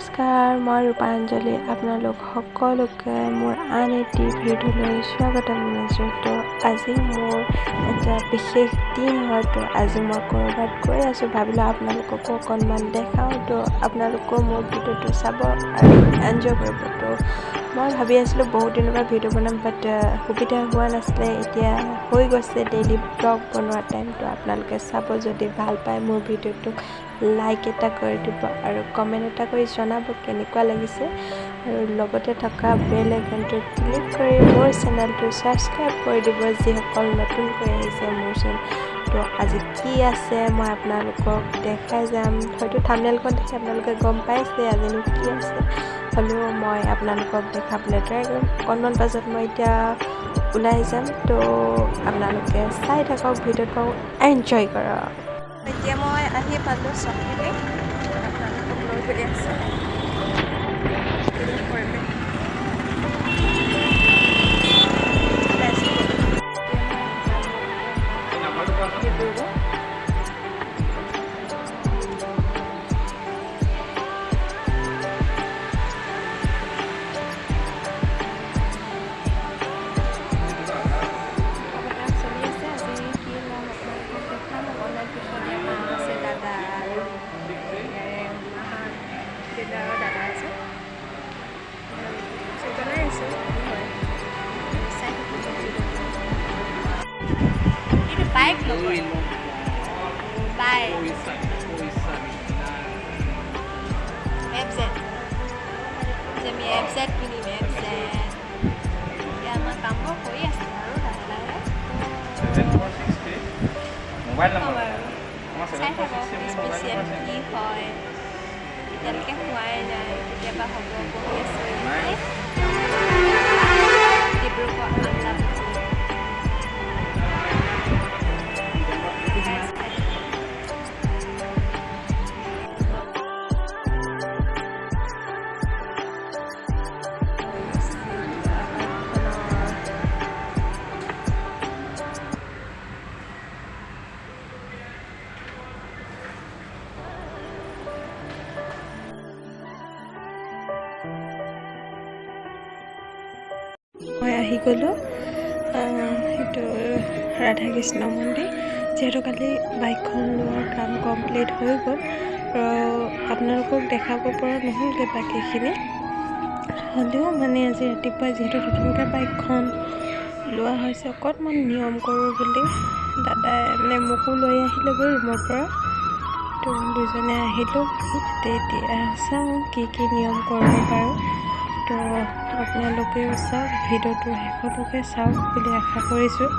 নমস্কাৰ, মই ৰূপাঞ্জলি আপোনালোক সকলোকে মোৰ আন এটি ভিডিঅ'লৈ স্বাগতম জনাইছোঁ। তো আজি মোৰ এটা বিশেষ দিন হয়। তো আজি মই ক'ৰবাত গৈ আছোঁ, ভাবিলোঁ আপোনালোককো অকণমান দেখাওঁ। তো আপোনালোকেও মোৰ ভিডিঅ'টো চাব আৰু এনজয় কৰিব। তো মই ভাবি আছিলোঁ বহুত দিনৰ পৰা ভিডিঅ' বনাম, বাট সুবিধা হোৱা নাছিলে। এতিয়া হৈ গৈছে ডেইলি ব্লগ বনোৱা টাইম। তো আপোনালোকে চাব, যদি ভাল পায় মোৰ ভিডিঅ'টোক লাইক এটা কৰি দিব আৰু কমেণ্ট এটা কৰি জনাব কেনেকুৱা লাগিছে, আৰু লগতে থকা বেল আইকনটো ক্লিক কৰি মোৰ চেনেলটো ছাবস্ক্ৰাইব কৰি দিব যিসকল নতুনকৈ আহিছে মোৰ চেনেল। তো আজি কি আছে মই আপোনালোকক দেখাই যাম। হয়তো থাম্বনেইলখন দেখি আপোনালোকে গম পাইছে আজিনো কি আছে, হ'লেও মই আপোনালোকক দেখাবলৈ ট্ৰাই কৰিম। অকণমান পাছত মই এতিয়া ওলাই যাম, তো আপোনালোকে চাই থাকক ভিডিঅ'টো, এনজয় কৰক। এতিয়া মই আহি পালোঁ চকীলৈ, আপোনালোকক লৈ গৈ আছোঁ। চলি আছে আজি কি ল'ম আপোনালোকক দেখাম। অনলাইন পিছত মা আছে, দাদা আৰু ইয়াৰে মাহঁত, দেউতা আৰু দাদা আছে। জনাই আছোঁ কি হয়, চাই থাকিব ভিডিঅ'টো। এইটো বাইক ল'ব, বাইক এফ জেড যে আমি এফ জেড কিনিম, এফ জেড। এতিয়া আমাৰ কামবোৰ কৰি আছে আৰু লাহে লাহে। মোবাইল নম্বৰ আৰু চাই থাকক স্পেচিয়েল কি হয়, এতিয়ালৈকে হোৱাই নাই, কেতিয়াবা হ'ব। বহি আছোঁ এনেই ডিব্ৰুগড় আমলাপট্টি। চাই থাকক। মই আহি গ'লোঁ সেইটো ৰাধা কৃষ্ণ মন্দিৰ। যিহেতু কালি বাইকখন লোৱাৰ কাম কমপ্লিট হৈ গ'ল, আৰু আপোনালোকক দেখাব পৰা নহ'লগৈ বাকীখিনি। হ'লেও মানে আজি ৰাতিপুৱা যিহেতু নতুনকৈ বাইকখন লোৱা হৈছে, অকণমান নিয়ম কৰোঁ বুলি দাদাই মানে মোকো লৈ আহিলেগৈ ৰুমৰ পৰা। তো দুজনে আহিলোঁ। তেতিয়া চাওঁ কি কি নিয়ম কৰিব পাৰোঁ। তো আপোনালোকেও চাওক, ভিডিঅ'টো শেষলৈকে চাওক বুলি আশা কৰিছোঁ।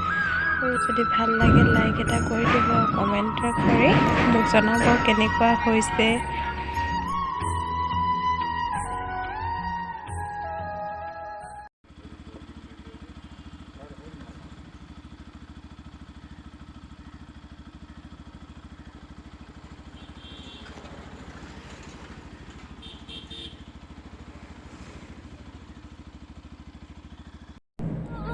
আৰু যদি ভাল লাগে লাইক এটা কৰি দিব, কমেণ্ট এটা কৰি মোক জনাব কেনেকুৱা হৈছে।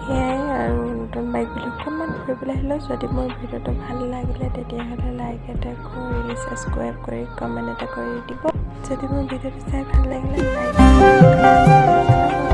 সেয়াই আৰু নতুন বাইক বুলি অকণমান ফুৰিবলৈ আহিলোঁ। যদি মোৰ ভিডিঅ'টো ভাল লাগিলে তেতিয়াহ'লে লাইক এটা কৰি, ছাবস্ক্ৰাইব কৰি, কমেণ্ট এটা কৰি দিব। যদি মোৰ ভিডিঅ'টো চাই ভাল লাগিলে লাইক